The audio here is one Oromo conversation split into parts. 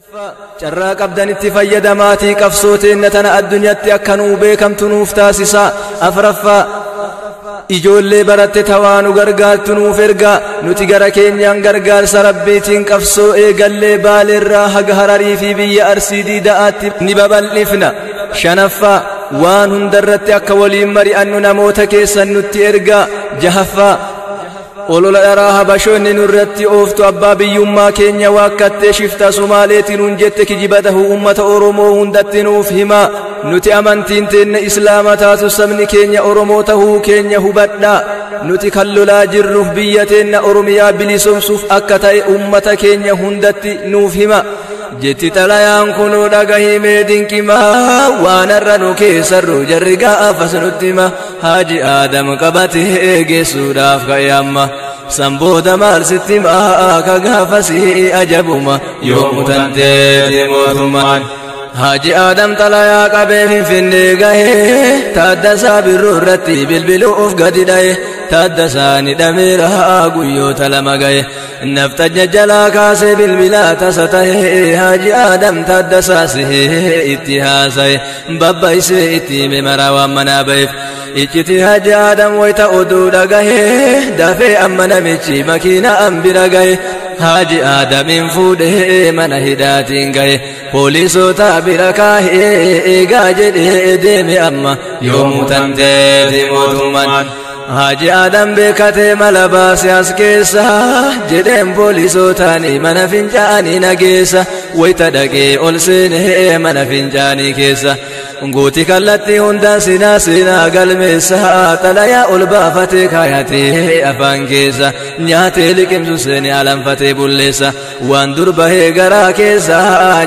Carraa qabdanitti fayyadamaatii qabsoo teenna tana addunyaatti akka nuu beekamtu nuuf taasisaa. Afraffaa, ijoollee baratte tawaa nu gargaartu nuuf ergaa. Nuti gara keenyaan gargaarsa Rabbiitiin qabsoo eegallee Baaleerraa haga Hararii fi biyya Arsii Diida'aatti ni babal'ifna. Shanaffaa, waan hundarratti akka waliin mari'annu namoota keessan nutti ergaa. Jahaffaa, olola dharaa Habashoonni nurratti ooftu abbaa biyyummaa keenya waakkattee shifta Sumaaleetiin nun jette kijiba tahuu ummata Oromoo hundatti nuuf himaa. Nuti amantiin teenna Islaama taatu sabni keenya Oromoo tahuu keenya hubadhaa. Nuti kan lolaa jirruuf biyya teenna Oromiyaa bilisomsuuf akka ta'e ummata keenya hundatti nuuf hima. Jetti xalayaan kunuu dhagahimee dinqimaa, waan har'a nu keessarru jarri gaafas nutti hima. Haaji Aadam qabatee geessuudhaaf ka'e amma. San booda maal sitti himaa ka gaafasii ajabuma yoo mutanteeti mootummaan. Haaji Aadam xalayaa qabee Finfinnee gahee, Taaddasaa Birruu irratti bilbiluuf gadi dha'e. Taaddasaa ni dhameera guyyoota 2 gahe. Nafxanya jalaa kaasee bilbilaa tasa ta'e. Haaji Aadam Taaddasaa sihee itti haasa'e, babbaisee itti hime maraa waan manaa ba'eef. Icciti Haaji Aadam wayita oduu dhagahee, dafee amma namichi makiinaa an bira gahe. Haaji Aadamiin fuudhee mana hidhaatiin gahe, poolisoota bira kaahee eegaa jedhee deeme amma yoo mutanteeti mootummaan. Haaji Aadam beekatee mala baase as keessa jedheen, poolisootaan mana fincaanii nageessa. Wayita dhaqee ol seenee mana fincaanii keessa guuti kallattii hundaan sinaa seenaa galmeessa. Xalayaa ol baafatee kaayatee afaan keessa, nyaatee liqimsu seene alanfatee bulleessa. Waan dur bahee garaa keessa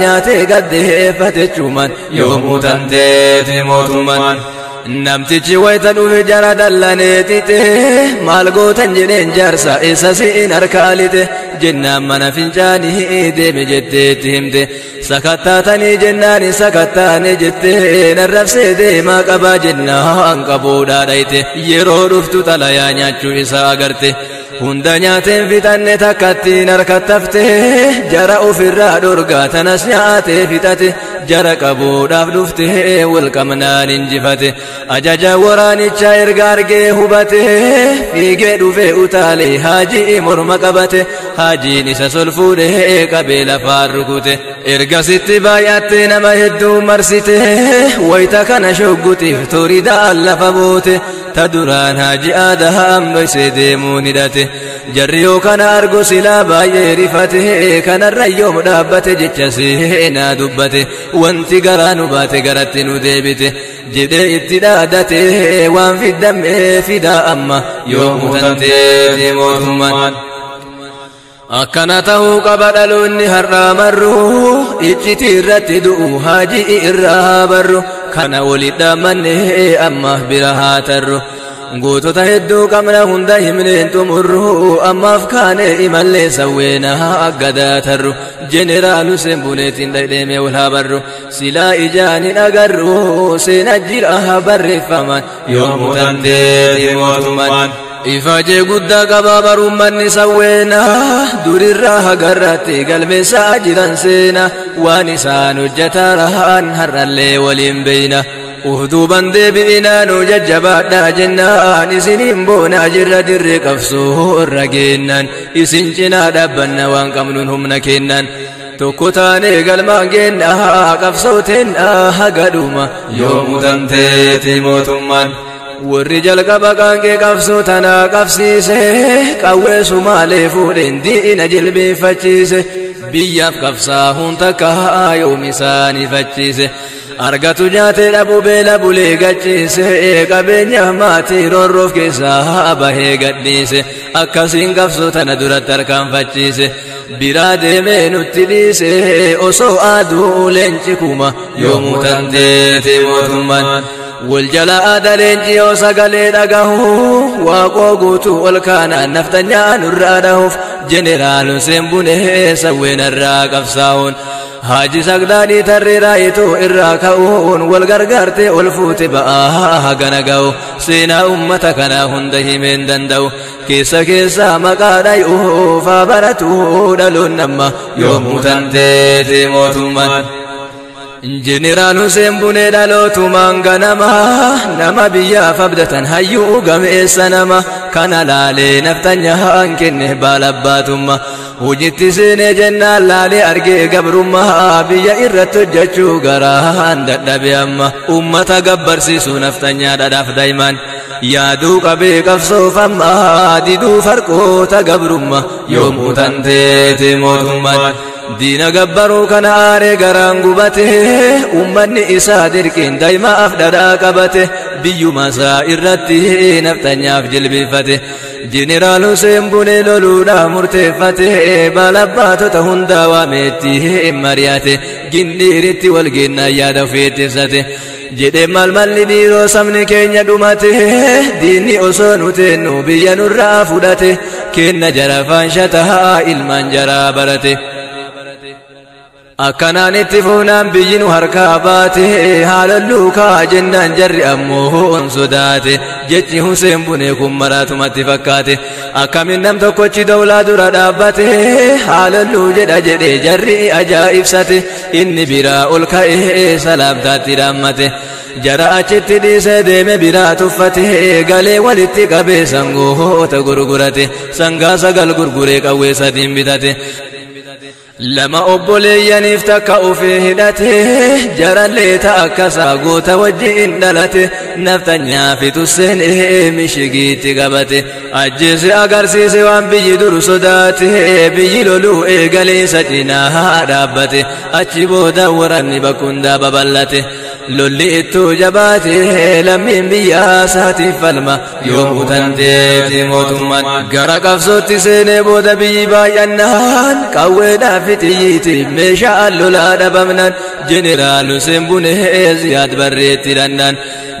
nyaatee gaddeeffate chuman yoo mutanteeti mootummaan. Namtichi wayita dhufe jara dallanee xixe, maal gootan jedheen, jaarsa eessa si'in harkaa lixe jennaan, mana fincaanii deeme jetteetti himte. Sakattaatanii jennaan sakattaane jettee, narrabsee deemaa qabaa jennaan qabuudhaa dhayite. Yeroo dhuftu xalayaa nyaachuu isaa agarte. Hunda nyaateen fixanne, takkattiin harkattafte. Jara ofirraa dhorgaa tanas nyaatee fixate. Jara qabuudhaaf dhufte wal qabnaan injifate. Ajaja waraanichaa erga argee hubate, fiigee dhufee utaalee Haajii morma qabate. Haajiin isa sol fuudhee qabee lafaan rukute. Ergasitti baay'attee nama hedduu marsite. Wayita kana shoggutiif toridaan lafa boote ta duraan Haaji Aadaam dhoysee deemuun hidhate. Jarri yoo kana argu silaa baay'ee rifate, kanarra yoom dhaabbate jecha seenaa dubbate. Wanti garaa nu baate garatti nu deebite jedhee itti dhaadate. Waan fiddamee fidaa amma yoo mutanteeti mootummaan. Akkana tahuu qaba dhaloonni har'aa marru, iccitii irratti du'u Haajii irraa barru. Kana walit dhaammanne ammaaf bira haa tarru. Gootota hedduu qabna, hunda himneen xumurru. Ammaaf kaane imallee sawweena aggadaa tarru. Jeneraal Hussein Buneetiin dhadheemee wal haa barru, silaa ijaan hin agarru seena jira barreeffaman yoo mutanteeti mootummaan. Ifaajee guddaa qabaa barummanni sawweena, durirraa hagarratti galmeessaa jiran seena. Waan isaan hojjetaraan har'allee waliin beeyna. Uf duuban deebi'inaa nu jajjabaadhaa jennaan, isiniin boonaa jirra dirree qabsoo irra geennan. Isin cinaa dhaabbanna waan qabnuun humna kennan, tokko taanee galmaan geennaa qabsooteen haga dhuma yoo mutanteeti mootummaan. Warri jalqaba qaanqee qabsoo tanaa qabsiise, qawwee Sumaalee fuudheen diina jilbeeffachiise. Biyyaaf qabsaahuun takka yoom isaan ifachiise? Argatu nyaatee dhabu beela bulee gachiise, qabeenya maatii roorroof keessaa bahee gadhiise. Akkasiin qabsoo tana duratti harkaanfachiise, biraa deemee nutti dhiise osoo aduu leenci kuma yoo mutanteeti mootummaan. Wal jala aada leenci yoo sagalee dhagahu, Waaqoo Guutuu ol kaanaan naftanyaa nurraa dhahuuf. Jeneraal Hussein Bunee sawweenarraa qabsaa'uun Haaji Sagdaadhii tarree raayituu irraa ka'uun wal gargaartee ol fuute ba'aa hagana ga'u seenaa ummata kanaa hunda himeen danda'u keessa keessaa maqaa dhayuufaa baratuu dhaloon nama yoomuu tanteeti mootummaan. Jeneraal Hussein Bunee dhalootumaan ganama nama biyyaaf abdatan hayyuu gameessa nama kana laalee naftanyahaan kenne baalabbaatumma hojitti seenee jennaan laalee argee gabrummaa biyya irratti hojjechuu garaan dadhabe amma ummata gabbarsiisuu naftanyaa dhadhaaf daa'imaan yaaduu qabee qabsoofamma diduu farqoota gabrumma yoomuu tanteeti mootummaan. Diina gabbaruu kana aaree garaan gubate ummanni isaa dirqiin daa'imaaf dhadhaa qabate biyyuma isaa irratti naftanyaaf jilbeeffate. Jeneraal Hussein Bunee loluudhaaf murteeffate balabbaatota hundaa waameetti mari'ate gindhiiritti wal geennaan yaada ofiitti ibsate. Jedhee maal malli dhiiroo sabni keenya dhumate diinni osoo nu teennu biyya nurraa fudhate kenna jara faanshataa ilmaan jaraa barate. Akkanaan itti fuunaan biyyi nu harkaa baate haala luukaa jennaan jarri ammoo on sodaate jechi Hussein Bunee kun maraatumatti fakkaate akkamin nam tokkochi dawlaa dura dhaabbate haala luu jedha jedhee jarri ajaa'ibsate inni biraa ol ka'ee salaamtaatti dhaammate. Jara achitti dhiisee deeme biraa tuffate galee walitti qabee sangoota gurgurate sangaa 9 gurguree qawwee 3 bitate. Lama obboleeyyaniif takka ofii hidhate jarallee ta'a akkasaa goota wajjin dhalate naftanyaa fi tusseen mishigiitti qabate ajjeese agarsiise waan biyyi dur sodaate biyyi loluu eegaleessa cinaa dhaabbate achi booda waraanni bakka hundaa babal'ate lolli ittuu jabaate lammiin biyyaa isaatiif falma yoomuu tanteeti mootummaan gara qabsootti seenee booda biyyi baay'annaan qawweedhaaf xiyyiiti meeshaa lolaa dhabamnaan Jeneraal Hussein Bunee Ziyaad Barreetti dhandhaan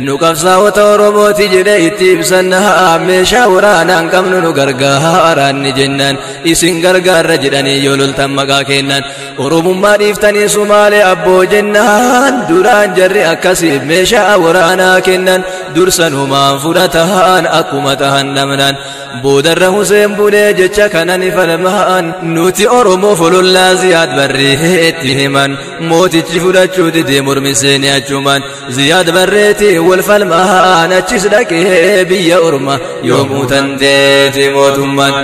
nu qabsaa'ota Oromooti jedhee itti ibsannaa meeshaa waraanaan qabnu nu gargaaraanni jennaan isin gargaarra jedhanii yoo loltan maqaa kennan Oromummaa dhiiftanii Sumaalee abboo jennaan duraan jarri akkasiif meeshaa waraanaa kennan dursanumaan fudhataan akkuma tahan dhabnaan boodarra Hussein Bunee jecha kanan falmaan nuti Oromoo folollaa Ziyaad Barreetti himan mootichi fudhachuu didee mormisee ni achumaan Ziyaad Barreetti wal falmaan achis dhaqee biyya orma yoomuu tanteeti mootummaan.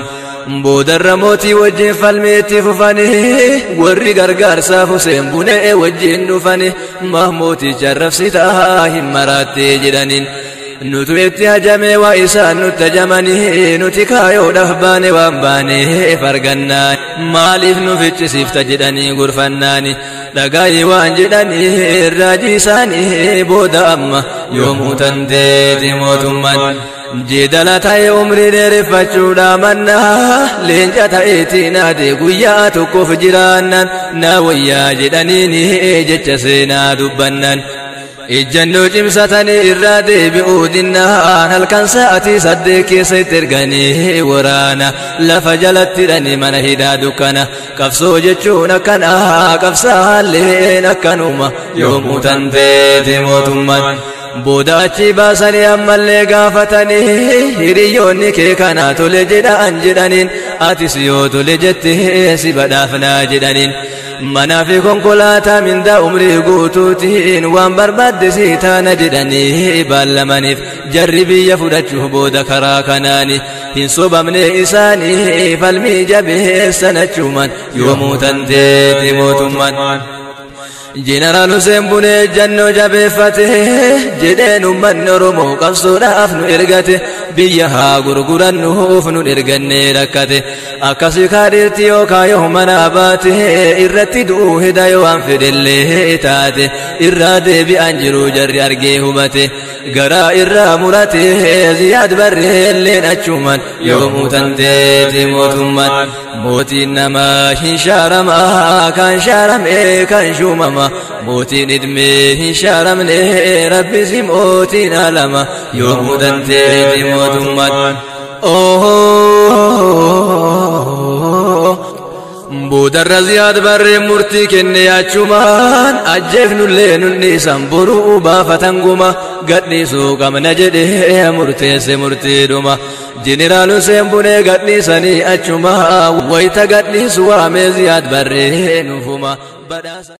Boodarra mootii wajjin falmeetti fufanii warri gargaarsaaf Hussein Bunee wajjin dhufanii mooticha arrabsitaa hin maraattee jedhaniin. Nutu itti hajamee waa isaan nutti hajamanii nuti kaayoodhaaf baane waan baaneef argannaan maaliif nu ficcisiifta jedhanii gurfannaani dhagaayii waan jedhanii raajii isaanii booda amma yoomuu tanteeti mootummaan. Jeedala ta'e umrii dheereffachuudha mannaa leenca ta'eetiin adee guyyaa tokkoof jiraannaan na wayyaa jedhaniini jecha seenaa dubbannaan. Ejjannoo cimsatanii irraa deebi'uu dinnaan halkan sa'aatii 8 keessa itti erganii waraana lafa jalatti hidhanii mana hidhaa dukkana qabsoo jechuun akkana qabsaalleen akkanuma yoomuu tanteeti mootummaan. Booda achi baasanii ammallee gaafatanii hiriyoonni kee kanaa tole jedhaan jedhaniin atis yoo tole jettee si badhaafnaa jedhaniin. Manaa fi konkolaataa mindaa umrii guutuutiin waan barbaadde si taana jedhanii baallamaniif jarri biyya fudhachuuf booda karaa kanaani hin sobamne isaanii falmii jabeessan achumaan yoomuu tanteeti mootummaan. Jeneraal Hussein Bunee jannoo jabeeffate jedheen uummanni Oromoo qabsoodhaaf nu ergate biyya haa gurgurannuuf nu ergannee rakkate akkasii kaadhiirti yookaan yoo mana baate irratti du'uu hida yoo waan fedhellee taate irraa deebi'aan jiru jarri argee hubate garaa irraa murate Ziyaad Barreelleen achumaan yoomuu tanteeti mootummaan. Mootiin namaa hin shaaramaa kan shaaramee kan shuumama mootiin idmee hin shaaramne rabbisi mootiin alama yoomuu tanteeti mootummaan. Boodarra Ziyaad Barreen murtii kenne yaachumaan ajjeefnullee nunni isan boruu baafatan guma gadhiisuu qabna jedhee murteesse murtiidhuma. Jeneraal Hussein Bunee gadhiisanii achuma wayita gadhiisu waamee Ziyaad Barree nufuma.